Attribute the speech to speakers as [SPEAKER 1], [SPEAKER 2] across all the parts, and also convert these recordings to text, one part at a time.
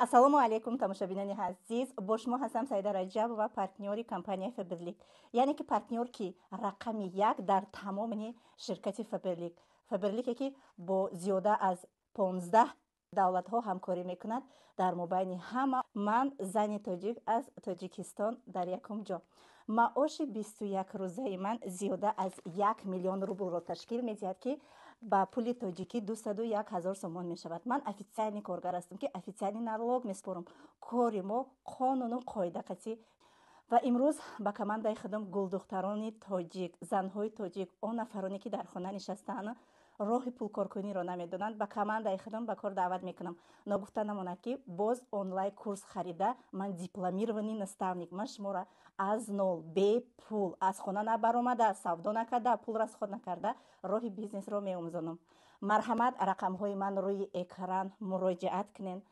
[SPEAKER 1] Ассалому алайкум, тамошобинони азиз! Бо шумо ҳастам Саида Раҷабова, партнёри компанияи Фаберлик, яъне ки партнёр ки рақами як дар тамоми ширкати Фаберлик. Фаберлике, ки бо зиёда аз 15 давлатҳо ҳамкорӣ мекунад. Дар мобайни ҳама ман, зани тоҷик аз Тоҷикистон, дар якум ҷо. Маоши 21 рӯзаи ман зиёда аз 1 миллион рублро ташкил медиҳад, ки ба пули тоҷикӣ 201 000 сомон мешавад. Ман официальный коргар ҳастам, ки официальный налог меспорам. Кори мо қонуну қоида қатъӣ. Ва имрӯз ба командаи худам гулдухтарони тоҷик, занҳои тоҷик, он нафароне, ки дар хона нишастаанд, роҳи пулкоркуниро намедонанд, ба командаи худам ба кор даъват мекунам. Ногуфта намонад, ки боз онлайн курс харида, ман дипломированный наставник. Ман шуморо аз нол, бепул, аз хона набаромада, савдо накарда, пул расход накарда, роҳи бизнесро меомӯзонам. Марҳамат, рақамҳои ман рӯи экран, муроҷиат кунед.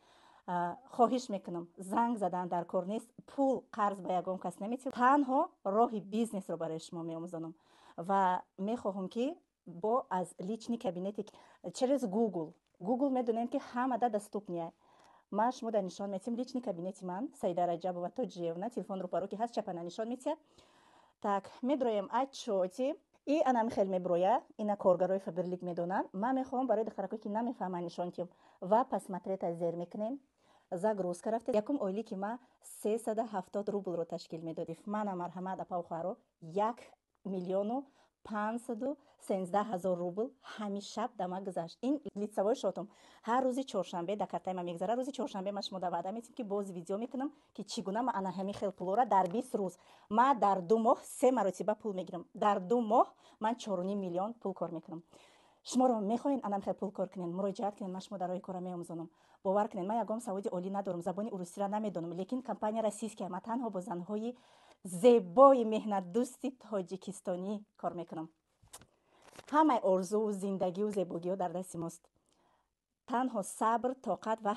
[SPEAKER 1] Хоҳиш мекунам, занг задан дар кор нест, пул қарз ба ягон кас наметиҳам, танҳо роҳи бизнесро барои шумо меомӯзонам. Ва мехоҳам, ки бо аз личный кабинети через Google, Google медонем, ки ҳамада доступный. Ман шумо дар нишон метиҳам личный кабинети ман, Саида Раҷабова Тоҷиевна. Телефон рӯпаро ки ҳаст, чапана нишон метиҳад. Так, медроем отчёты и анами хел меброя. Ина коргарои Фаберлик медонанд. Ман мехоҳам барои духтаракое, ки намефаҳманд, нишон диҳам. Ва «Посмотреть» зер мекунем, «Загрузка» рафта, якум ойлики ки ма 370 рублро ташкил медод. Мана, марҳамат, апау хоҳаро, 1 513 000 рубл ҳамин шаб да ма гузашт. Ин лицевой счётум ҳар рӯзи чоршанбе дар картаи ман мегузарад. Рӯзи чоршанбе ман шумо да ваъда метиҳам, ки боз видео мекунам, ки чӣ гуна ма ана ҳамин хел пулора дар 20 рӯз. Ма дар 2 моҳ се маротиба пул мегирам, дар 2 моҳ ман 4,5 миллион пул кор мекунам. Шуморо мехоҳед анам хел пул кор кунед, муроҷиат кунед. Ман шумо дар роҳи кора меомӯзонам. Бовар кунед, ман ягон саводи олӣ надорам, забони урусиро намедонам, лекин компания российская. Ман танҳо бо занҳои зебои меҳнатдӯсти тоҷикистонӣ кор мекунам. Ҳамаи орзуву зиндагию зебогиҳо дар дасти мост, танҳо сабр, тоқат ва